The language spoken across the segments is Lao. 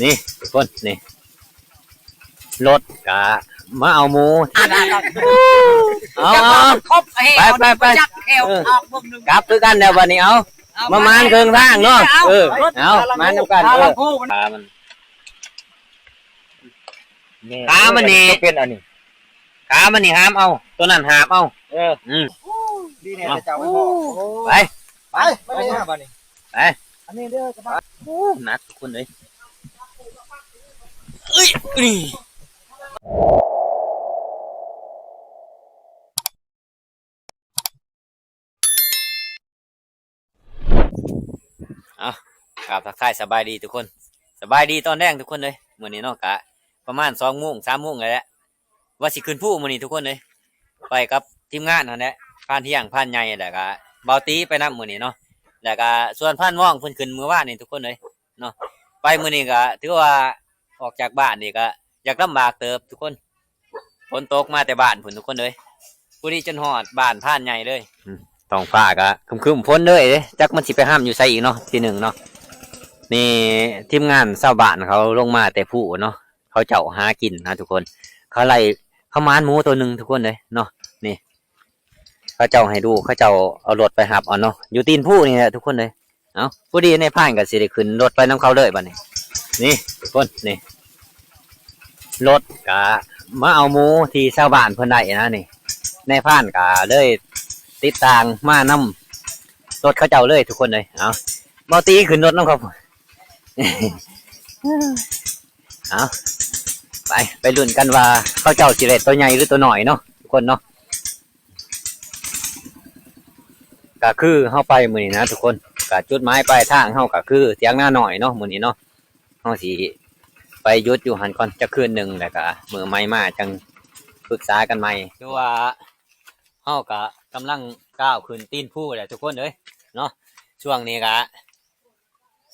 ນີ້ທຸກຄົນ ນີ້ ລົດກະມາເອົາໝູ ເອົາ ເອົາ ໄປ ໄປ ໄປ ຈັກແຖວ ເອີ ອອກເບິ່ງໜຶ່ງ ກັບຄືກັນແລ້ວບັດນີ້ ເອົາ ເອົາ ມາ ມາ ມາເຄິ່ງທາງເນາະ ເອີ ເອົາ ມານຳກັນ ເອີ ຂາມັນ ຂາມັນນີ້ ເປັນອັນນີ້ ຂາມັນນີ້ຫາມເອົາ ໂຕນັ້ນຫາບເອົາ ເອີ ອືມ ດີແນ່ເຈົ້າ ໄປ ໄປ ໄປ ໄປ ໄປ ອັນນີ້ເດີ ໂອ້ ໜັກທຸກຄົນເອີຍ ເອີຍ ນີ້ ເອົາ ກາບທັກທາຍສະບາຍດີທຸກຄົນ ສະບາຍດີຕອນແລງທຸກຄົນເອີຍ ມື້ນີ້ເນາະ ກະປະມານສອງໂມງ ສາມໂມງແລ້ວແຫຼະ ວ່າຊິຂຶ້ນພູມື້ນີ້ທຸກຄົນເອີຍ ໄປກັບທີມງານຫັ້ນແຫຼະ ພານທ່ຽງ ພານໃຫຍ່ ແລ້ວກະບ່າວຕີໄປນຳມື້ນີ້ເນາະ ແລ້ວກະຊວນພານວອງເພິ່ນຂຶ້ນມື້ວານນີ້ທຸກຄົນເອີຍເນາະ ໄປມື້ນີ້ກະຖືວ່າອອກຈາກບ້ານນີ້ກະຢາກລຳບາກເຕີບທຸກຄົນ ຝົນຕົກມາແຕ່ບ້ານພຸ້ນທຸກຄົນເອີຍ ພໍດີຈົນຮອດບ້ານພານໃຫຍ່ເລີຍ ອືມ ທ້ອງຟ້າກະຄຶ້ມໆຝົນເລີຍເດ້ ຈັກມັນຊິໄປຮ່ຳຢູ່ໃສອີກເນາະ ທີໜຶ່ງເນາະ ນີ້ທີມງານຊາວບ້ານເຂົາລົງມາແຕ່ພູເນາະ ເຂົາເຈົ້າຫາກິນນະທຸກຄົນ ເຂົາໄລ່ ເຂົາໝານໝູໂຕໜຶ່ງທຸກຄົນເອີຍເນາະ ນີ້ ເຂົາເຈົ້າໃຫ້ດູ ເຂົາເຈົ້າເອົາລົດໄປຮັບເອົາເນາະ ຢູ່ຕີນພູນີ້ແຫຼະທຸກຄົນເອີຍ ເອົາ ພໍດີນາຍພານກໍຊິໄດ້ຂຶ້ນລົດໄປນຳເຂົາເລີຍບັດນີ້ ນີ້ທຸກຄົນ ນີ້ ລົດກະມາເອົາໝູທີ່ຊາວບ້ານເພິ່ນໄດ້ນະນີ້ ນາຍພານກະເລີຍຕິດຕ່າງມານຳລົດເຂົາເຈົ້າເລີຍທຸກຄົນເອີຍ ເອົາ ບ່າວຕີຂຶ້ນລົດນຳເຂົາ ເອົາ ໄປ ໄປລຸ້ນກັນວ່າເຂົາເຈົ້າຊິໄດ້ໂຕໃຫຍ່ ຫຼື ໂຕນ້ອຍເນາະ ທຸກຄົນເນາະ ກະຄືເຮົາໄປມື້ນີ້ນະທຸກຄົນ ກະຈຸດໝາຍປາຍທາງເຮົາກະຄືຖຽງນານ້ອຍເນາະ ມື້ນີ້ເນາະ ເຮົາຊິໄປຢຸດຢູ່ຫັ້ນກ່ອນຈັກຄືນໜຶ່ງ ແລ້ວກະມື້ໃໝ່ມາຈັ່ງປຶກສາກັນໃໝ່ ຄືວ່າເຮົາກະກຳລັງກ້າວຂຶ້ນຕີນພູແຫຼະທຸກຄົນເອີຍເນາະ ຊ່ວງນີ້ກະ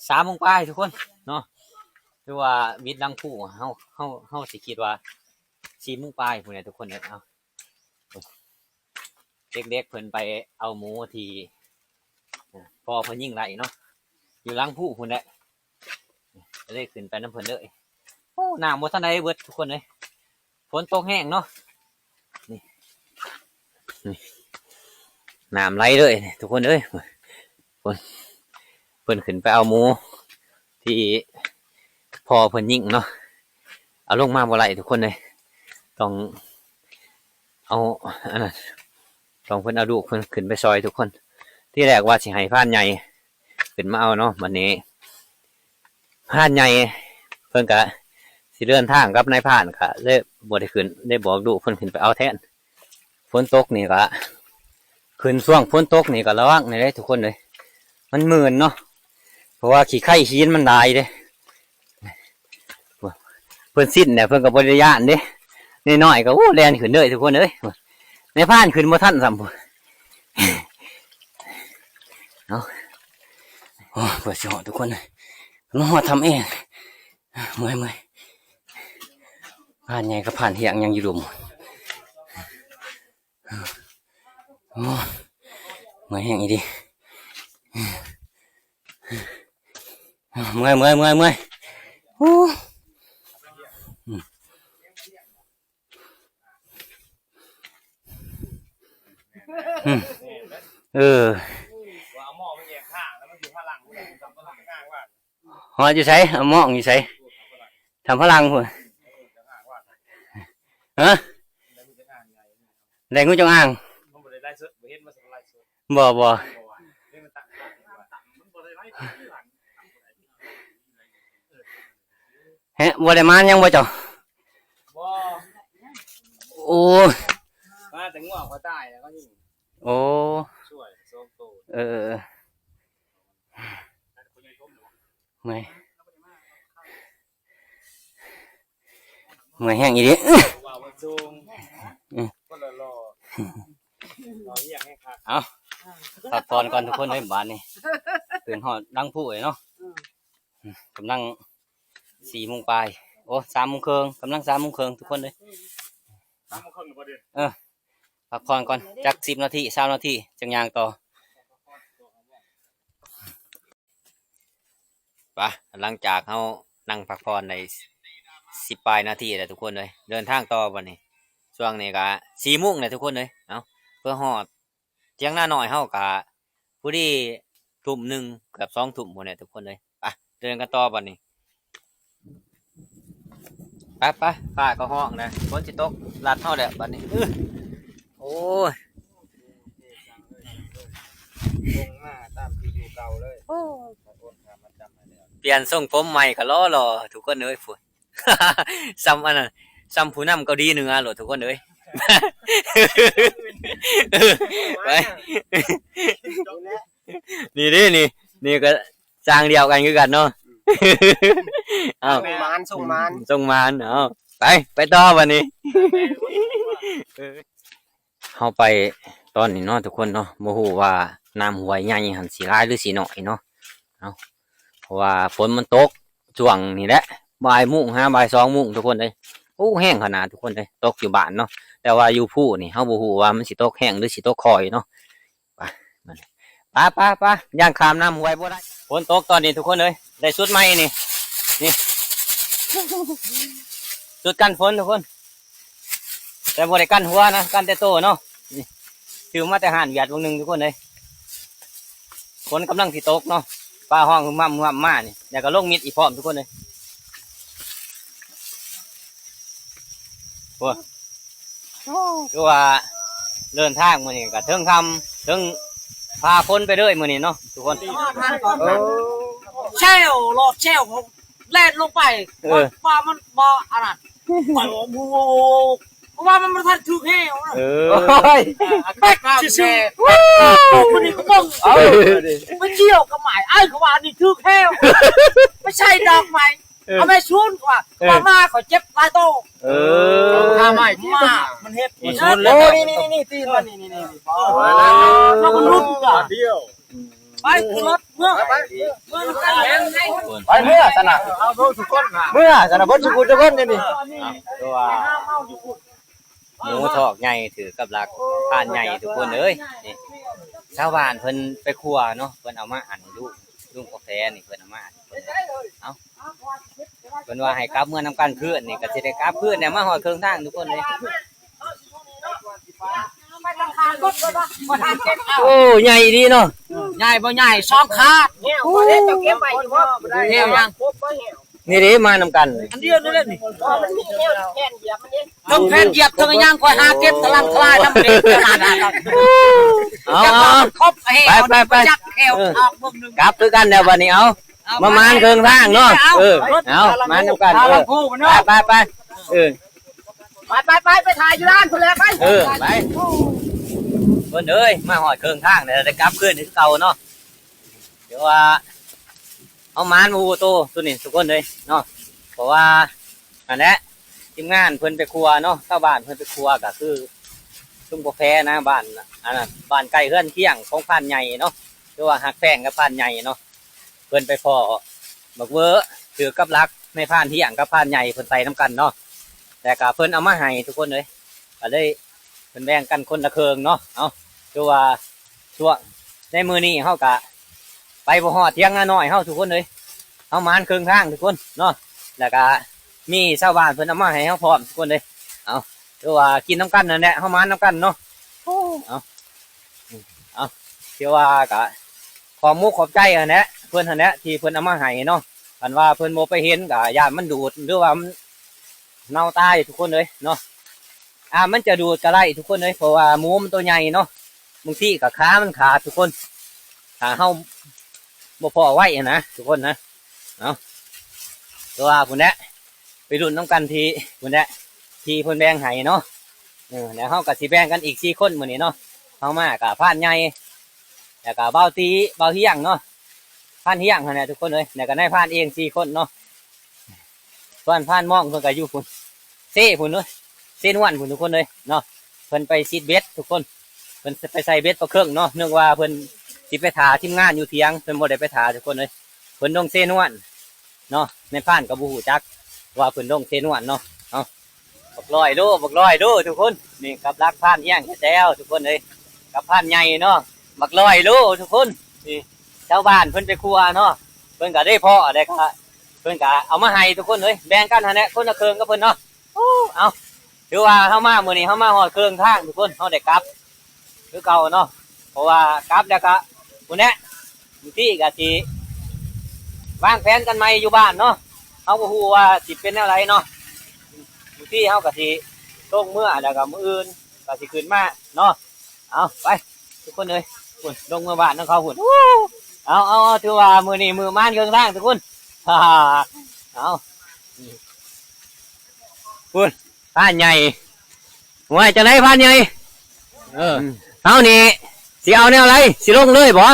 ສາມໂມງປາຍທຸກຄົນເນາະ ຄືວ່າວິດຫຼັງພູ ເຮົາ ເຮົາ ເຮົາຊິຄິດວ່າສີ່ໂມງປາຍພຸ້ນແຫຼະທຸກຄົນເອີຍ ເອົາ ເດັກໆເພິ່ນໄປເອົາໝູທີ່ພໍ່ເພິ່ນຍິງໄດ້ເນາະ ຢູ່ຫຼັງພູພຸ້ນແຫຼະ ກໍເລີຍຂຶ້ນໄປນຳເພິ່ນເລີຍ ໂອ້ ນ້ຳບໍ່ທັນໄດ້ເບິດທຸກຄົນເອີຍ ຝົນຕົກແຮງເນາະ ນີ້ ນີ້ ນ້ຳໄຫຼເລີຍທຸກຄົນເອີຍ ເພິ່ນ ເພິ່ນຂຶ້ນໄປເອົາໝູທີ່ພໍ່ເພິ່ນຍິງເນາະ ເອົາລົງມາບໍ່ໄດ້ທຸກຄົນເອີຍ ຕ້ອງເອົາອັນນັ້ນ ຕ້ອງເພິ່ນເອົາລູກເພິ່ນຂຶ້ນໄປຊ່ອຍທຸກຄົນ ທີແລກວ່າຊິໃຫ້ພານໃຫຍ່ຂຶ້ນມາເອົາເນາະ ບັດນີ້ ພານໃຫຍ່ເພິ່ນກະຊິເດີນທາງກັບນາຍພານ ກະເລີຍບໍ່ໄດ້ຂຶ້ນ ໄດ້ບອກລູກເພິ່ນຂຶ້ນໄປເອົາແທນ ຝົນຕົກນີ້ກະ ຂຶ້ນຊ່ວງຝົນຕົກນີ້ກະລະວັງແດ່ເດ້ທຸກຄົນເອີຍ ມັນມື່ນເນາະ ເພາະວ່າຂີ້ໄຄຫີນມັນຫຼາຍເດ້ ເພິ່ນຊິນແລ້ວເພິ່ນກະບໍ່ໄດ້ຢ້ານເດ້ ນ້ອຍໆກະ ໂອ້ ແລ່ນຂຶ້ນເລີຍທຸກຄົນເອີຍ ນາຍພານຂຶ້ນບໍ່ທັນຊ້ຳ ເອົາ ໂອ້ ເພື່ອຊິຮອດທຸກຄົນເອີຍ ມາຮອດຖ້ຳເອງ ເມື່ອຍໆ ພານໃຫຍ່ກັບພານທ່ຽງຍັງຢູ່ລຸ່ມ ໂອ້ ເມື່ອຍແຮງອີ່ຫຼີ ເມື່ອຍ ເມື່ອຍ ເມື່ອຍ ເມື່ອຍ ໂອ້ ອືມ ເອີ ວ່າເອົາໝໍ້ໄປແຍກທາງ ແລ້ວມັນຊິພາຫຼັງ ຮອດຢູ່ໃສ? ເອົາໝໍ້ຢູ່ໃສ? ຖ້ຳພະລັງພຸ້ນ ຮະ? ແລງງູຈອງອາງ ບໍ່ ບໍ່ ແຮະ ບໍ່ໄດ້ມາຍັງບໍ່ເຈົ້າ? ບໍ່ ໂອ້ຍ ມາແຕ່ງົວຂ້ອຍຕາຍແລ້ວກໍຍິງ ໂອ້ ຊ່ວຍສອງໂຕ ເອີ ເອີ ເອີ ເມື່ອຍ ເມື່ອຍແຮງອີ່ຫຼີ ວ່າມັນສູງ ອືມ ຄົນລະຫຼໍ່ ເອົາ ພັກຜ່ອນກ່ອນທຸກຄົນເອີຍ ບາດນີ້ ຂຶ້ນຮອດຫຼັງພູເລີຍເນາະ ອືມ ກຳລັງສີ່ໂມງປາຍ ໂອ້ ສາມໂມງເຄິ່ງ ກຳລັງສາມໂມງເຄິ່ງທຸກຄົນເອີຍ ສາມໂມງເຄິ່ງບໍ່ເດີ ເອີ ພັກຜ່ອນກ່ອນ ຈັກສິບນາທີ ຊາວນາທີ ຈັ່ງຍ່າງຕໍ່ ໄປ ຫຼັງຈາກເຮົາ ນັ່ງພັກຜ່ອນໄດ້ສິບປາຍນາທີແລ້ວທຸກຄົນເອີຍ. ເດີນທາງຕໍ່ບັດນີ້. ຊ່ວງນີ້ກະສີ່ໂມງແລ້ວທຸກຄົນເອີຍ. ເອົາ ເພື່ອຮອດ ຖຽງນານ້ອຍເຮົາກະພໍດີທຸ່ມໜຶ່ງ ເກືອບສອງທຸ່ມພຸ້ນແຫຼະທຸກຄົນເອີຍ. ໄປ ເດີນກັນຕໍ່ບັດນີ້. ໄປໆ ຟ້າກໍຮ້ອງແລ້ວ ຝົນຊິຕົກລັດເຮົາແລ້ວບັດນີ້. ເອີ ໂອ້ຍ ລົງມາຕາມທີ່ຢູ່ເກົ່າເລີຍ. ໂອ້ ໂອນຄ່າມັດຈຳໃຫ້ແລ້ວ. ປ່ຽນຊົງຜົມໃໝ່ກໍຫຼໍ່ໆ ທຸກຄົນເອີຍ ພຸ້ນ. ສ່ຳອັນນັ້ນ ສ່ຳຜູ້ນຳເກົາຫຼີເໜືອໂລດທຸກຄົນເອີຍ. ໄປ ນີ້ເດ້ ນີ້ ນີ້ກໍຊ່າງດຽວກັນຄືກັນເນາະ. ເອົາ ສົ່ງໝານ ສົ່ງໝານ ສົ່ງໝານ. ເອົາ ໄປ ໄປຕໍ່ບັດນີ້. ເຮົາໄປຕອນນີ້ເນາະທຸກຄົນເນາະ ບໍ່ຮູ້ວ່ານ້ຳຫ້ວຍໃຫຍ່ຫັ້ນຊິຫຼາຍຫຼືຊິໜ້ອຍເນາະ. ເອົາ ເພາະວ່າຝົນມັນຕົກຊ່ວງນີ້ແຫຼະ ບ່າຍໂມງຫາບ່າຍສອງໂມງທຸກຄົນເອີຍ. ໂອ້ ແຮງຂະໜາດທຸກຄົນເອີຍ ຕົກຢູ່ບ້ານເນາະ ແຕ່ວ່າຢູ່ພູນີ້ເຮົາບໍ່ຮູ້ວ່າມັນຊິຕົກແຮງຫຼືຊິຕົກຄ່ອຍເນາະ. ໄປ ໄປ ໄປ ໄປ ຢ້ານຂ້າມນ້ຳຫ້ວຍບໍ່ໄດ້. ຝົນຕົກຕອນນີ້ທຸກຄົນເອີຍ ໄດ້ຊຸດໃໝ່ນີ້ ນີ້ ຊຸດກັນຝົນທຸກຄົນ ແຕ່ບໍ່ໄດ້ກັນຫົວນະ ກັນແຕ່ໂຕເນາະ. ນີ້ ຊື້ມາແຕ່ຮ້ານຫວຽດວງໜຶ່ງທຸກຄົນເອີຍ. ຝົນກຳລັງຊິຕົກເນາະ ຟ້າຮ້ອງຮຶມຮຳຮຶມຮຳມານີ້ ແລ້ວກໍລົງມິດອີກພ້ອມທຸກຄົນເອີຍ. ໂອ້ ໂອ້ ຄືວ່າເດີນທາງມື້ນີ້ກໍເທິງຄ່ຳເທິງຟ້າຝົນໄປເລີຍມື້ນີ້ເນາະທຸກຄົນ. ໂອ້ ແຊວ ຫຼອດແຊວ ແລ່ນລົງໄປ ເອີ ວ່າມັນບໍ່ອັນນັ້ນ ຂ້ອຍວ່າ ໂອ້ ເພາະວ່າມັນບໍ່ທັນຖືກແຮ້ວນະ. ເອີ ໂອ້ຍ ແປັກຊື່ໆ ໂອ້ ມື້ນີ້ກໍເບິ່ງ ເອົາ ໄປທ່ຽວກັບໝາຍ ອ້າຍ ເຂົາວ່າອັນນີ້ຖືກແຮ້ວ ໄປໃສ່ດອກໄມ້ ເອີ ເອົາໄມ້ສູນ ເຂົາວ່າ ເອີ ເຂົາວ່າໝາຂ້ອຍເຈັບຫຼາຍໂຕ. ເອີ ຂ້າໄມ້ ໝາມັນເຮັດ ນີ້ສູນ ໂອ້ ນີ້ໆໆ ຕີນມັນ ນີ້ໆໆ ເອີ ມັນຫຼຸດ ດຽວ ໄປຂຶ້ນລົດເມືອ ໄປ ເມືອ ເມືອນຳກັນ ໄປເມືອຊັ້ນນະ ເອົາເບິ່ງທຸກຄົນນະ ເມືອຊັ້ນນະ ເບິດທຸກຄົນທຸກຄົນນີ້ ຄືວ່າໝູທອກໃຫຍ່ຖືກກັບລັກຜ່ານໃຫຍ່ທຸກຄົນເອີຍ. ນີ້ ຊາວບ້ານເພິ່ນໄປຄົວເນາະ ເພິ່ນເອົາມາອັນລູກ ລຸງກາແຟນີ້ເພິ່ນເອົາມາອັນ ເອົາ ເພິ່ນວ່າໃຫ້ກັບເມືອນຳກັນຄືນນີ້ ກໍຊິໄດ້ກັບຄືນແຫຼະ ມາຮອດເຄິ່ງທາງທຸກຄົນເລີຍ. ໂອ້ ໃຫຍ່ອີ່ຫຼີເນາະ ໃຫຍ່ບໍ່ໃຫຍ່ ສອງຂາ ແຫ້ວບໍ່ໄດ້ ເຈົ້າເກັບໄວ້ຢູ່ບໍ່? ແຫ້ວຍັງ ນີ້ເດ້ ມານຳກັນ ອັນດຽວນີ້ແຫຼະນີ້ ມັນມີແຫ້ວແຜ່ນຢຽບມັນເດ້ ເທິງແຜ່ນຢຽບເທິງຫຍັງ ຂ້ອຍຫາເກັບທະລັງທະລາຍນຳເດ້. ເອົາ ເອົາ ຄົບແຫ້ວ ໄປໆໆ ຈັກແຫ້ວ ເອີ ອອກເບິ່ງໜຶ່ງ ກັບຄືກັນແລ້ວບັດນີ້ ເອົາ ເອົາ ມາມານເຄິ່ງທາງເນາະ ເອົາ ເອີ ເອົາ ມານຳກັນ ເອີ ໄປໆໆ ເອີ ໄປໆໆ ໄປຖ່າຍຢູ່ຮ້ານພຸ້ນແຫຼະ ໄປ ເອີ ໄປ ເພິ່ນເອີຍ ມາຮອດເຄິ່ງທາງແລ້ວ ໄດ້ກັບຄືນຄືເກົ່າເນາະ. ຖືວ່າເຮົາໝານໝູ່ໂຕສຸດນີ້ທຸກຄົນເອີຍເນາະ ເພາະວ່າ ນັ້ນແຫຼະ ທີມງານເພິ່ນໄປຄົວເນາະ ຊາວບ້ານເພິ່ນໄປຄົວ ກໍຄືຊຸມກາແຟນະ ບ້ານ ອັນນັ້ນ ບ້ານໃກ້ເຮືອນຄຽງຂອງພານໃຫຍ່ເນາະ ຄືວ່າຮັກແພງກັບພານໃຫຍ່ເນາະ. ເພິ່ນໄປພໍ້ບັກເວີຖືກກັບລັກ ໃນພານຫ້ຽງກັບພານໃຫຍ່ເພິ່ນໃສ່ນຳກັນເນາະ ແລ້ວກະເພິ່ນເອົາມາໃຫ້ທຸກຄົນເອີຍ ກະເລີຍເພິ່ນແບ່ງກັນຄົນລະເຄິ່ງເນາະ. ເອົາ ຄືວ່າຊ່ວງໃນມື້ນີ້ເຮົາກະໄປບໍ່ຮອດຖຽງນານ້ອຍເຮົາທຸກຄົນເອີຍ ເຮົາໝານເຄິ່ງທາງທຸກຄົນເນາະ ແລ້ວກະມີຊາວບ້ານເພິ່ນເອົາມາໃຫ້ເຮົາພ້ອມທຸກຄົນເອີຍ. ເອົາ ຄືວ່າກິນນຳກັນນັ້ນແຫຼະ ເຮົາໝານນຳກັນເນາະ. ເອົາ ເອົາ ຖືວ່າກະຂອບມຸກຂອບໃຈຫັ້ນແຫຼະ ເພິ່ນຫັ້ນແຫຼະທີ່ເພິ່ນເອົາມາໃຫ້ເນາະ ຄັນວ່າເພິ່ນບໍ່ໄປເຫັນກະຢ້ານມັນດູດ ຫຼືວ່າມັນເນົ່າຕາຍທຸກຄົນເອີຍເນາະ. ອ່າ ມັນຈະດູດກະໄດ້ທຸກຄົນເອີຍ ເພາະວ່າໝູມັນໂຕໃຫຍ່ເນາະ ບາງທີກະຂາມັນຂາດທຸກຄົນ ຖ້າເຮົາບໍ່ພໍ້ໄວຫັ້ນນະທຸກຄົນນະ. ເອົາ ແຕ່ວ່າພຸ້ນແຫຼະ ໄປລຸ້ນນຳກັນທີ່ພຸ້ນແຫຼະ ທີ່ເພິ່ນແບ່ງໃຫ້ເນາະ. ເອີ ແລ້ວເຮົາກໍຊິແບ່ງກັນອີກສີ່ຄົນມື້ນີ້ເນາະ ເຮົາມາກໍພານໃຫຍ່ ແລ້ວກໍບ່າວຕີ ບ່າວຮຽງເນາະ ພານຮຽງຫັ້ນແຫຼະທຸກຄົນເອີຍ ແລ້ວກໍນາຍພານເອງສີ່ຄົນເນາະ. ສ່ວນພານມອງເພິ່ນກໍຢູ່ພຸ້ນ ເຊພຸ້ນເອີຍ ເຊນວນພຸ້ນທຸກຄົນເອີຍເນາະ. ເພິ່ນໄປຊິດເບັດທຸກຄົນ ເພິ່ນໄປໃສ່ເບັດປາເຄິ່ງເນາະ ນຶກວ່າເພິ່ນຊິໄປຖ້າທີມງານຢູ່ຖຽງ ເພິ່ນບໍ່ໄດ້ໄປຖ້າທຸກຄົນເອີຍ ເພິ່ນລົງເຊນວນເນາະ. ນາຍພານກໍບໍ່ຮູ້ຈັກວ່າເພິ່ນລົງເຊນວນເນາະ. ເອົາ ບັກຮ້ອຍໂລ ບັກຮ້ອຍໂລທຸກຄົນ ນີ້ກັບລັກພານຮຽງແລ້ວທຸກຄົນເອີຍ ກັບພານໃຫຍ່ເນາະ ບັກຮ້ອຍໂລທຸກຄົນ. ນີ້ຊາວບ້ານເພິ່ນໄປຄົວເນາະ ເພິ່ນກໍໄດ້ພໍ້ແລ້ວກໍ ເພິ່ນກະເອົາມາໃຫ້ທຸກຄົນເອີຍ ແບ່ງກັນຫັ້ນແຫຼະ ຄົນລະເຄິ່ງກັບເພິ່ນເນາະ. ໂອ້ ເອົາ ຖືວ່າເຮົາມາມື້ນີ້ ເຮົາມາຮອດເຄິ່ງທາງທຸກຄົນ ເຮົາໄດ້ກັບຄືເກົ່າເນາະ. ເພາະວ່າກັບແລ້ວກະ ພຸ້ນແຫຼະ ບາງທີກະຊິວາງແຜນກັນໃໝ່ຢູ່ບ້ານເນາະ. ເຮົາບໍ່ຮູ້ວ່າຊິເປັນແນວໃດເນາະ ບາງທີເຮົາກະຊິລົງເມືອ ແລ້ວກະມື້ອື່ນກະຊິຂຶ້ນມາເນາະ. ເອົາ ໄປທຸກຄົນເອີຍ ພຸ້ນ ລົງເມືອບ້ານນຳເຂົາພຸ້ນ. ເອົາ ເອົາ ເອົາ ຖືວ່າມື້ນີ້ມື້ມານເຄິ່ງທາງທຸກຄົນ. ເອົາ ພຸ້ນ ພານໃຫຍ່ ວ່າຈັ່ງໃດພານໃຫຍ່? ເອີ ເຮົານີ້ຊິເອົາແນວໃດ ຊິລົງເລີຍບໍ່?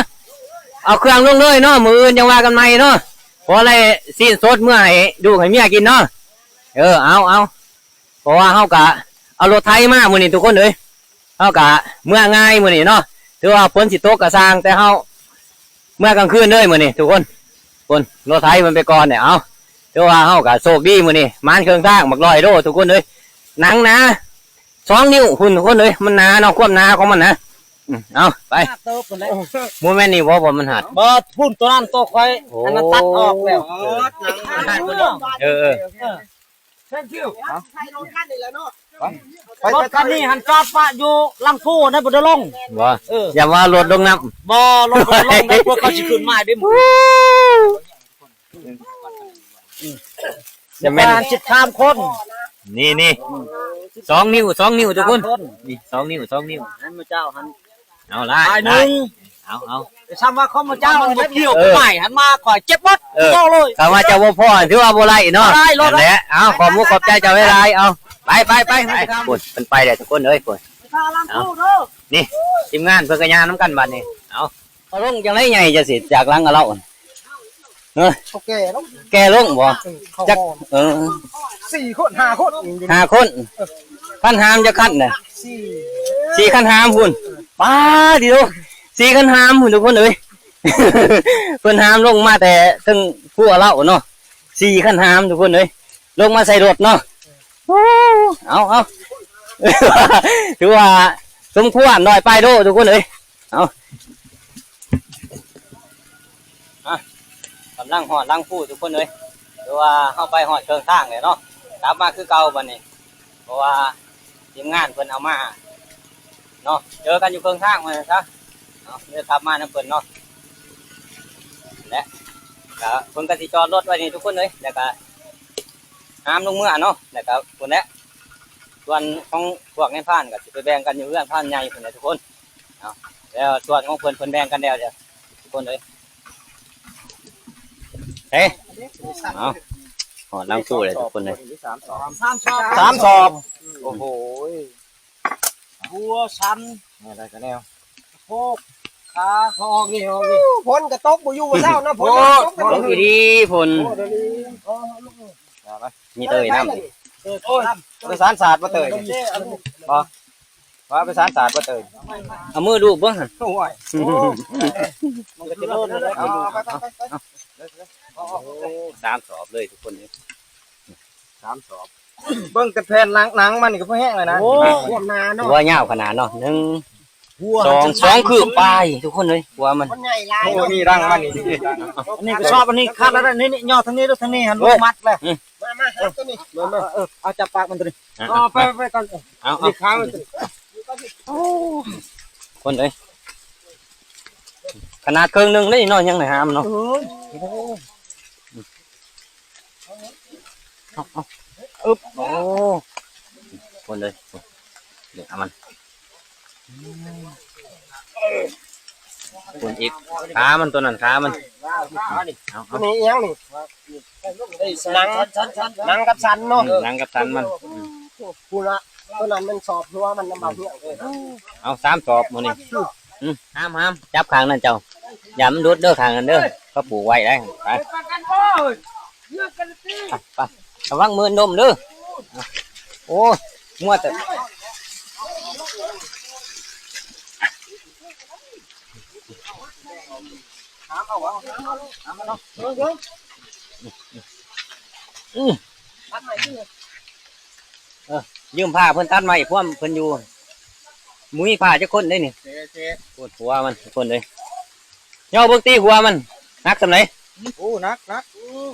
ເອົາເຄື່ອງລົງເລີຍເນາະ ມື້ອື່ນຈັ່ງວ່າກັນໃໝ່ເນາະ. ພໍໄດ້ຊີ້ນສົດເມືອໃຫ້ລູກໃຫ້ເມຍກິນເນາະ. ເອີ ເອົາ ເອົາ ເພາະວ່າເຮົາກະເອົາລົດໄຖມາມື້ນີ້ທຸກຄົນເອີຍ ເຮົາກະເມືອງ່າຍມື້ນີ້ເນາະ. ຖືວ່າຝົນຊິຕົກກະຊ່າງ ແຕ່ເຮົາເມືອກາງຄືນເລີຍມື້ນີ້ທຸກຄົນ. ພຸ້ນ ລົດໄຖເພິ່ນໄປກ່ອນແລ້ວ. ເອົາ ຖືວ່າເຮົາກະໂຊກດີມື້ນີ້ ມານເຄິ່ງທາງ ບັກຮ້ອຍໂລທຸກຄົນເອີຍ. ໜັງໜາສອງນິ້ວພຸ້ນທຸກຄົນເອີຍ ມັນໜາເນາະ ຄວາມໜາຂອງມັນນະ. ອືມ ເອົາ ໄປ ບໍ່ແມ່ນນີ້ບໍ່ ບໍ່ມັນຫັດ ບໍ່ ພຸ້ນ ໂຕນັ້ນໂຕຂ້ອຍ ໂອ້ ອັນນັ້ນຕັດອອກແລ້ວ. ເອີ ເອີ ເອີ ໄປ ລົດຄັນນີ້ຫັ້ນຈອດປະຢູ່ຫຼັງພູນັ້ນ ບໍ່ໄດ້ລົງ ບໍ່ ເອີ ຢ່າວ່າລົດລົງນ້ຳ ບໍ່ ລົດບໍ່ໄດ້ລົງເດ້ ພວກເຂົາຊິຂຶ້ນມາເດ້. ຈະແມ່ນສິບສາມຄົນ ນີ້ ນີ້ ສອງນິ້ວ ສອງນິ້ວທຸກຄົນ ສິບສາມຄົນ ນີ້ ສອງນິ້ວ ສອງນິ້ວ ໃຫ້ໝູ່ເຈົ້າຫັ້ນ ເອົາຫຼາຍ ຫຼາຍໜຶ່ງ ເອົາ ເອົາ ແຕ່ຊ້ຳວ່າຂອງໝູ່ເຈົ້າມັນບໍ່ກ່ຽວ ເອີ ໄປຫັ້ນມາຂ້ອຍເຈັບໝົດ ເອີ ເອົາເລີຍ ຖ້າວ່າເຈົ້າບໍ່ພໍຖືວ່າບໍ່ໄດ້ເນາະ ບໍ່ໄດ້ ນັ້ນແຫຼະ. ເອົາ ຂອບມຸກຂອບໃຈເຈົ້າຫຼາຍໆ ເອົາ ໄປ ໄປ ໄປ ໄປ ພຸ້ນ ເພິ່ນໄປແລ້ວທຸກຄົນເອີຍ ພຸ້ນ ເອົາ ນີ້ ທີມງານເພິ່ນກະຍ່າງນຳກັນບາດນີ້ ເອົາ ເອົາລົງຈັ່ງໃດໃຫຍ່ຈັ່ງຊີ້ ຈາກຫຼັງກະເລົ່າ ເອີ ເຂົາແກ່ລົງ ແກ່ລົງບໍ່? ເອີ ເຂົາ ຈັກ ເອີ ສີ່ຄົນ ຫ້າຄົນ ຫ້າຄົນ ເອີ ຄັນຫາມຈັກຄັນນະ? ສີ່ ສີ່ຄັນຫາມພຸ້ນ ປ້າດ ດີໂດ ສີ່ຄັນຫາມພຸ້ນທຸກຄົນເອີຍ. ເພິ່ນຫາມລົງມາແຕ່ເທິງພູເລົ່າເນາະ ສີ່ຄັນຫາມທຸກຄົນເອີຍ ລົງມາໃສ່ລົດເນາະ. ໂອ້ ເອົາ ເອົາ ຖືວ່າສົມຄວນ ຮ້ອຍປາຍໂລທຸກຄົນເອີຍ. ເອົາ ອ່ະ ກຳລັງຮອດຫຼັງພູທຸກຄົນເອີຍ ຖືວ່າເຮົາໄປຮອດເຄິ່ງທາງແລ້ວເນາະ ກັບມາຄືເກົ່າບັດນີ້ ເພາະວ່າທີມງານເພິ່ນເອົາມາເນາະ ເຈີກັນຢູ່ເຄິ່ງທາງວ່າຊັ້ນຊະ ເອົາ ເດີກັບມານຳເພິ່ນເນາະ ແລະ ກະເພິ່ນກະຊິຈອດລົດໄວ້ນີ້ທຸກຄົນເອີຍ ແລ້ວກະຫາມລົງເມືອເນາະ ແລ້ວກະພຸ້ນແຫຼະ ສ່ວນຂອງພວກນາຍພານກະຊິໄປແບ່ງກັນຢູ່ເຮືອນພານໃຫຍ່ພຸ້ນແຫຼະທຸກຄົນ. ເອົາ ແລ້ວສ່ວນຂອງເພິ່ນ ເພິ່ນແບ່ງກັນແລ້ວເດີ ທຸກຄົນເອີຍ. ເອີ ເອົາ ຮອດຫຼັງຕູ້ແລ້ວທຸກຄົນເອີຍ. ສາມສອບ ສາມສອບ ໂອ້ໂຫ ຫົວສັນ ແນວໃດກໍແນວ ໂຄກ ຂາ ເອົາອອກນີ້ ເອົາອອກນີ້. ຝົນກໍຕົກບໍ່ຢູ່ບໍ່ເຊົາເນາະ ຝົນກໍຕົກ ຕົກອີ່ຫຼີ ຝົນ ໂອ້ ດຽວນີ້ ມີເຕີຍນຳ ເອີ ໂອ້ຍ ປະສານສາດບໍ່ເຕີຍ ບໍ່ ວ່າໄປສານສາດບໍ່ເຕີຍ ເອົາມືລູບເບິ່ງຫັ້ນ. ໂອ້ຍ ມັນກໍຈະໂດນແລ້ວ ເອົາ ເອົາ ເອົາ ເອົາ ເອົາ ສາມສອບເລີຍທຸກຄົນເອີຍ ສາມສອບ. ເບິ່ງແຕ່ແຜ່ນຫຼັງ ໜັງມັນກໍພໍແຮງແລ້ວນະ. ໂອ້ ຄວາມໜາເນາະ ຫົວຍາວຂະໜາດເນາະ ໜຶ່ງ ສອງ ສອງຄືບປາຍ ທຸກຄົນເອີຍ ຫົວມັນ ມັນໃຫຍ່ຫຼາຍ. ໂອ້ ເນາະ ນີ້ຫຼັງມັນນີ້ ອັນນີ້ກໍຊອບ ອັນນີ້ຂາດແລ້ວ ນີ້ ນີ້ຍໍທາງນີ້ ທາງນີ້ຫັ້ນ ອືມ ມັດແລ້ວ. ອືມ ມາ ມາ ຫາຕົວນີ້ ມາ ມາ ເອີ ເອົາຈັບປາກມັນຕົວນີ້ ເອົາ ເອົາ ເອົາ ໄປ ໄປກ່ອນ ເອົາ ເອົາ ນີ້ຂາມັນຕົວນີ້. ໂອ້ ຄົນເອີຍ ຂະໜາດເຄິ່ງໜຶ່ງເດ້ເນາະ ຍັງໄດ້ຫາມເນາະ. ເອີຍ ເອົາ ເອົາ ອຶບ ໂອ້ ຄົນເອີຍ ເບິ່ງເອົາມັນ ຄົນອີກ ຂາມັນ ຕົວນັ້ນຂາມັນ ເອົາ ເອົາ ຕົວນີ້ອີຫຍັງນີ້? ໜັງ ໜັງກັບສັນເນາະ ອືມ ໜັງກັບສັນມັນ ອືມ ພຸ້ນລະ ຕົວນັ້ນແມ່ນສອບຫົວມັນນຳບ່າວເຮືອງ. ເອົາ ສາມສອບມື້ນີ້ ອືມ ຫາມ ຫາມ ຈັບຂ້າງນັ້ນເຈົ້າ ຢ່າມັນຫຼຸດເດີ ຂ້າງນັ້ນເດີ ເຂົາປູກໄວ້ໄດ໋ ໄປ ໄປ ໄປ ລະວັງມືນດົມເດີ. ໂອ້ຍ ມົວແຕ່ ອືມ ເອີ ຢືມຜ້າເພິ່ນຕັດໄມ້ ພວມເພິ່ນຢູ່ ບໍ່ມີຜ້າຈັກຄົນເດ້ນີ້. ໂອ້ ຫົວມັນ ທຸກຄົນເອີຍ ຍ່ອເບິ່ງຕິ ຫົວມັນໜັກສ່ຳໃດ? ໂອ້ ໜັກ ໜັກ ອືມ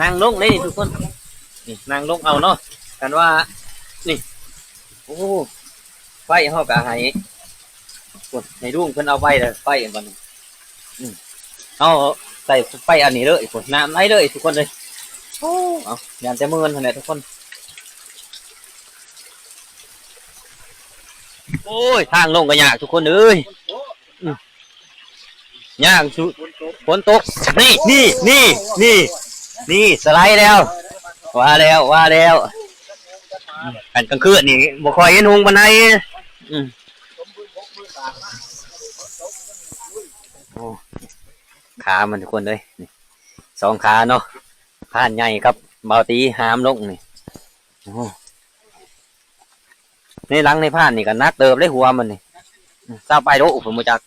ນັ່ງລົງເດ້ນີ້ທຸກຄົນ ນີ້ນັ່ງລົງເອົາເນາະ ຄັນວ່າ ນີ້ ໂອ້ ໄຟເຮົາກະໃຫ້ ໂອ້ ໃຫ້ລຸງເພິ່ນເອົາໄປເດີ ໄຟອັນບັດນີ້ ອືມ ເຮົາໃສ່ໄປອັນນີ້ເລີຍ ໂອ້ ນ້ຳໄຫຼເລີຍທຸກຄົນເອີຍ ໂອ້ ເອົາ ຢ້ານແຕ່ເມີນຫັ້ນແຫຼະທຸກຄົນ ໂອ້ຍ ທາງລົງກໍຍາກທຸກຄົນເອີຍ ອືມ ຍ່າງສຸ ຝົນຕົກ ນີ້ ນີ້ ນີ້ ນີ້ ນີ້ ສະໄລແລ້ວ ວ່າແລ້ວ ວ່າແລ້ວ ອືມ ຄັນກາງຄືນນີ້ບໍ່ຄ່ອຍເຫັນຮຸ່ງປານໃດ ອືມ ໂອ້ ຂາມັນທຸກຄົນເອີຍ ນີ້ ສອງຂາເນາະ ພານໃຫຍ່ກັບບ່າວຕີຫາມລົງນີ້ ໂອ້ ໃນຫຼັງໃນພານນີ້ກໍໜັກເຕີບເດ້ຫົວມັນນີ້ ຊາວປາຍໂລພຸ້ນບໍ່ຈັກ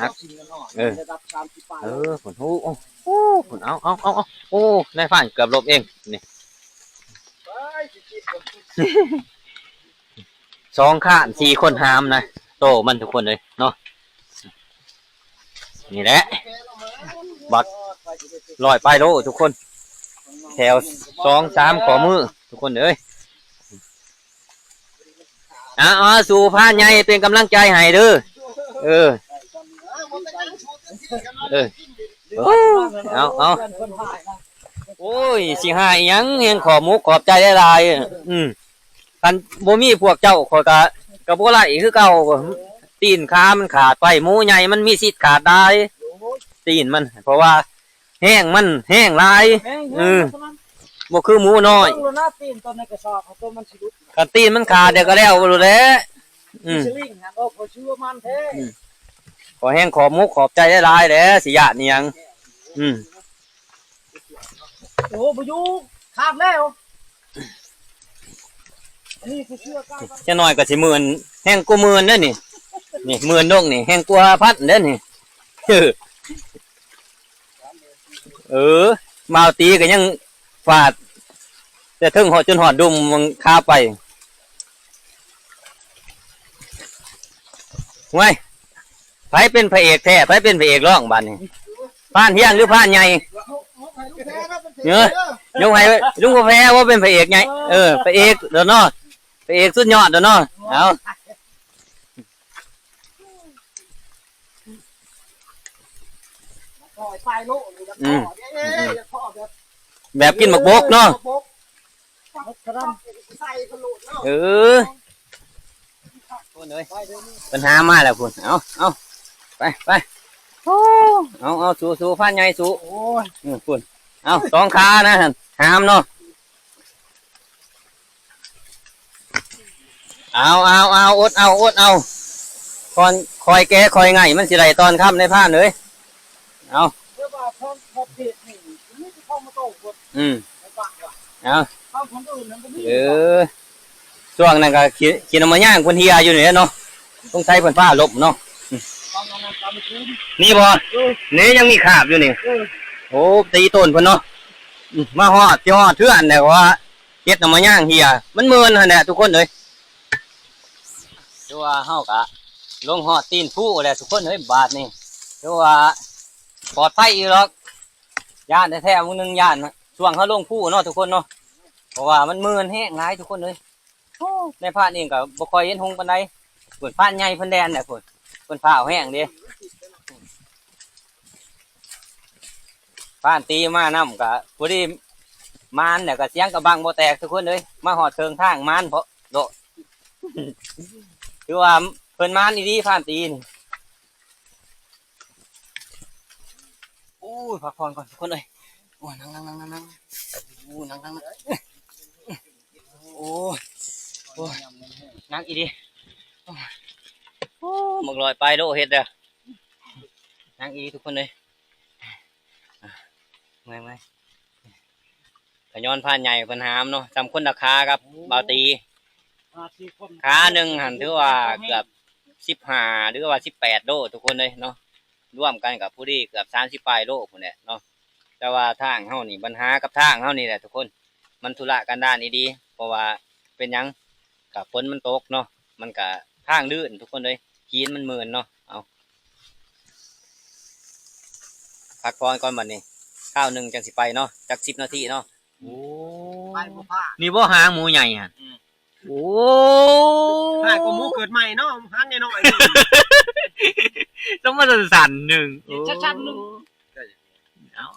ໜັກ ເອີ ເອີ ພຸ້ນ ໂອ້ ໂອ້ ພຸ້ນ ເອົາ ເອົາ ເອົາ ເອົາ ໂອ້ ນາຍພານເກືອບລົ້ມເອງນີ້ ສອງຄານ ສີ່ຄົນຫາມນະ ໂຕມັນທຸກຄົນເອີຍເນາະ. ນີ້ແຫຼະ ບັກຮ້ອຍປາຍໂລທຸກຄົນ ແຖວສອງສາມຂໍ້ມືທຸກຄົນເອີຍ ເອົາໆ ສູ້ພານໃຫຍ່ເປັນກຳລັງໃຈໃຫ້ເດີ ເອີ ເອີ ໂອ້ ເອົາໆ ໂອ້ຍ ຊິຫາຍຫຍັງ ແຮງຂອບມຸກຂອບໃຈຫຼາຍໆ ອືມ ຄັນບໍ່ມີພວກເຈົ້າ ຂ້ອຍກະ ກະບໍ່ໄດ້ຄືເກົ່າ ຕີນຂາມັນຂາດໄປ ໝູໃຫຍ່ມັນມີສິດຂາດໄດ້ ຕີນມັນ ເພາະວ່າແຮງມັນແຮງຫຼາຍ ແຮງ ເອີ ແຮງ ບໍ່ຄືໝູນ້ອຍ ເບິ່ງໂລດນະ ຕີນຕົວໃນກະສອບ ຕົວມັນຊິຫຼຸດ ຄັນຕີນມັນຂາດແລ້ວກະແລ້ວໂລດແຫຼະ ອືມ ສະລິງຫັ້ນ ໂອ້ ຂ້ອຍເຊື່ອໝັ້ນແທ້ ອືມ ຂໍແຮງຂອບມຸກຂອບໃຈຫຼາຍໆແຫຼະ ຊິຢ້ານອີ່ຫຍັງ ອືມ ໂອ້ ບໍ່ຢູ່ ຂາດແລ້ວ ອັນນີ້ຄືເຊື່ອກ້າ ຈັກໜ້ອຍກໍຊິໝື່ນ ແຮງກວ່າໝື່ນເດ້ນີ້ ນີ້ໝື່ນລົງນີ້ ແຮງກວ່າພັນເດ້ນີ້ ເອີ ເອີ ບ່າວຕີກໍຍັງຟາດ ແຕ່ເທິງຮອດ ຈົນຮອດດຸ່ມຂາໄປ ຫ້ວຍ ໃຜເປັນພະເອກແທ້ ໃຜເປັນພະເອກລອງບາດນີ້ ພານຮຽງຫຼືພານໃຫຍ່ ເອີ ຍົກໃຫ້ລຸງກາແຟວ່າເປັນພະເອກໃຫຍ່ ເອີ ພະເອກໂດດເນາະ ພະເອກສຸດຍອດໂດດເນາະ ເອົາ ອືມ ແບບກິນໝາກບົກເນາະ ເອີ ພຸ້ນເອີຍ ເພິ່ນຫາມາແລ້ວພຸ້ນ ເອົາ ເອົາ ໄປ ໄປ ໂອ້ ເອົາ ເອົາ ສູ້ໆ ພານໃຫຍ່ສູ້ ໂອ້ຍ ອືມ ພຸ້ນ ເອົາ ສອງຂານະຫັ້ນ ຫາມເນາະ ເອົາ ເອົາ ເອົາ ອົດເອົາ ອົດເອົາ ກ່ອນ ຄ່ອຍແກ່ຄ່ອຍໄຫງ ມັນຊິໄດ້ຕອນຄ່ຳ ນາຍພານເອີຍ ເອົາ ອືມ ເອົາ ເອີ ຊ່ວງນັ້ນກໍຂີ້ ຂີ້ນ້ຳມັນຍາງເພິ່ນເຫ່ຍຢູ່ນີ້ແຫຼະເນາະ ສົງໄສເພິ່ນຟ້າລົບເນາະ ອືມ ນີ້ບໍ່ ເອີ ນີ້ຍັງມີຄາບຢູ່ນີ້ ເອີ ໂອ້ ຕີໂຕນເພິ່ນເນາະ ອືມ ມາຮອດ ຊິຮອດເຮືອນແລ້ວວ່າ ເຮັດນ້ຳມັນຍາງເຫ່ຍ ມັນເມີນຫັ້ນແຫຼະທຸກຄົນເອີຍ ຖືວ່າເຮົາກະລົງຮອດຕີນພູແລ້ວທຸກຄົນເອີຍ ບາດນີ້ ຖືວ່າປອດໄພຢູ່ດອກ ຢ້ານແທ້ໆ ມື້ໜຶ່ງຢ້ານ ຊ່ວງເຮົາລົງພູເນາະທຸກຄົນເນາະ ເພາະວ່າມັນເມີນແຮງຫຼາຍທຸກຄົນເອີຍ ໂອ້ ນາຍພານເອງກໍບໍ່ຄ່ອຍເຫັນຮຸ່ງປານໃດ ພຸ້ນພານໃຫຍ່ເພິ່ນແລ່ນແຫຼະພຸ້ນ ເພິ່ນຟ້າວແຮງເດ້ ພານຕີມານຳກໍພໍດີ ມານແລ້ວກໍສຽງກະບັງບໍ່ແຕກທຸກຄົນເອີຍ ມາຮອດເຄິ່ງທາງມານເພາະໂດດ ຖືວ່າເພິ່ນມານອີ່ຫຼີພານຕີນີ້ ໂອ້ຍ ພັກຜ່ອນກ່ອນທຸກຄົນເອີຍ ໂອ້ຍ ນັ່ງໆໆໆ ໂອ້ຍ ນັ່ງໆໆ ໂອ້ຍ ໂອ້ຍ ໜັກອີ່ຫຼີ ໂອ້ຍ ໂອ້ຍ ບັກຮ້ອຍປາຍໂລເຮັດແລ້ວ ໜັກອີ່ຫຼີທຸກຄົນເອີຍ ເມື່ອຍໆ ຂະຍ້ອນພານໃຫຍ່ເພິ່ນຫາມເນາະ ສ່ຳຄົນລະຂາກັບບ່າວຕີ ຂາໜຶ່ງຫັ້ນຖືວ່າເກືອບສິບຫ້າ ຫຼືວ່າສິບແປດໂລທຸກຄົນເອີຍເນາະ ລວມກັນກໍພໍດີເກືອບສາມສິບປາຍໂລພຸ້ນແຫຼະເນາະ ແຕ່ວ່າທາງເຮົານີ້ ບັນຫາກັບທາງເຮົານີ້ແຫຼະທຸກຄົນ ມັນທຸລະກັນດານອີ່ຫຼີ ເພາະວ່າເປັນຫຍັງ ກໍຝົນມັນຕົກເນາະ ມັນກໍທາງລື່ນທຸກຄົນເອີຍ ຫີນມັນເມີນເນາະ ເອົາ ພັກຜ່ອນກ່ອນບັດນີ້ ຄາວໜຶ່ງຈັ່ງຊິໄປເນາະ ຈັກສິບນາທີເນາະ. ໂອ້ ໄປບໍ່ພາດ ນີ້ບໍ່ຫາງໝູໃຫຍ່ຫັ້ນ. ອືມ ໂອ້ ຫາກວ່າໝູເກີດໃໝ່ເນາະ ຫາງນ້ອຍໆ ຈັ່ງວ່າສັ້ນໆ ໜຶ່ງ ເຮັດສັ້ນໆ ໜຶ່ງ. ເອົາ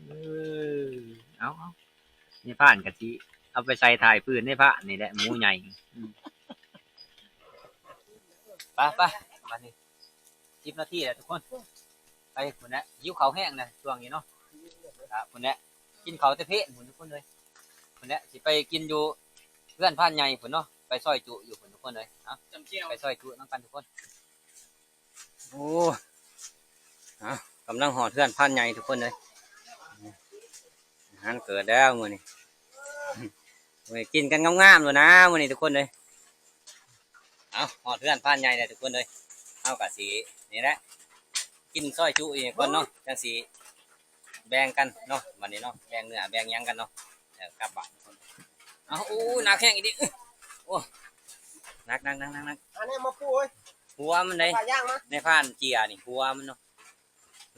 ເອີ ເອົາ ເອົາ ໃນພານກະຊິເອົາໄປໃສ່ຖ່າຍຟືນໃນພານນີ້ແຫຼະ ໝູໃຫຍ່. ອືມ ໄປໆ ບັດນີ້ ສິບນາທີແລ້ວທຸກຄົນ. ໄປພຸ້ນແຫຼະ ຫິວເຂົ້າແຮງນະຊ່ວງນີ້ເນາະ. ອ່າ ພຸ້ນແຫຼະ ກິນເຂົ້າແຕ່ເພນພຸ້ນທຸກຄົນເອີຍ. ພຸ້ນແຫຼະ ຊິໄປກິນຢູ່ເຮືອນພານໃຫຍ່ພຸ້ນເນາະ ໄປຊອຍຈຸຢູ່ພຸ້ນທຸກຄົນເອີຍ. ເອົາ ໄປຊອຍຈຸນຳກັນທຸກຄົນ. ໂອ້ ເອົາ ກຳລັງຮອດເຮືອນພານໃຫຍ່ທຸກຄົນເອີຍ. ອາຫານເກີດແລ້ວມື້ນີ້ ມື້ນີ້ກິນກັນງາມໆ ໂລດນາມື້ນີ້ທຸກຄົນເອີຍ. ເອົາ ຮອດເຮືອນພານໃຫຍ່ແລ້ວທຸກຄົນເອີຍ. ເຮົາກະຊິນີ້ແຫຼະ ກິນຊອຍຈຸອີກກ່ອນເນາະ ຈັ່ງຊິແບ່ງກັນເນາະ ບັດນີ້ເນາະ ແບ່ງເນື້ອແບ່ງຫຍັງກັນເນາະ ແລ້ວກັບບ້ານ. ເອົາ ໂອ້ ໜັກແຮງອີ່ຫຼີ. ໂອ້ ໜັກໆໆໆ ອັນນີ້ມາປູເອີຍ ຫົວມັນເດ້ ປາຍ່າງມາ ໃນພານເຈຍນີ້ ຫົວມັນເນາະ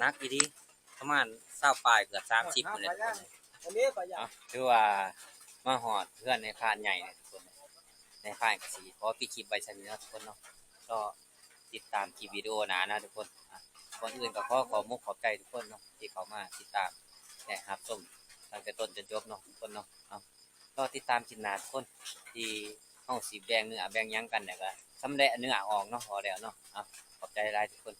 ໜັກອີ່ຫຼີ ປະມານຊາວປາຍ ເກືອບສາມສິບພຸ້ນແຫຼະ. ອັນນີ້ປາຍ່າງ ເອົາ ຖືວ່າມາຮອດເຮືອນນາຍພານໃຫຍ່ແລ້ວທຸກຄົນ. ນາຍພານກະຊິຂໍປິດຄລິບໄວ້ສ່ຳນີ້ເນາະທຸກຄົນເນາະ ກໍຕິດຕາມຄລິບວິດີໂອໜ້ານະທຸກຄົນ. ອ່ະ ກ່ອນອື່ນກໍຂໍຂອບມຸກຂອບໃຈທຸກຄົນເນາະ ທີ່ເຂົ້າມາຕິດຕາມ ແລະ ຮັບຊົມຕັ້ງແຕ່ຕົ້ນຈົນຈົບເນາະທຸກຄົນເນາະ. ເອົາ ລໍຕິດຕາມຄລິບໜ້າທຸກຄົນ ທີ່ເຮົາຊິແບ່ງເນື້ອແບ່ງຫຍັງກັນ ແລ້ວກໍຊຳແຫຼະເນື້ອອອກເນາະ ພໍແລ້ວເນາະ. ເອົາ ຂອບໃຈຫຼາຍໆ ທຸກຄົນ.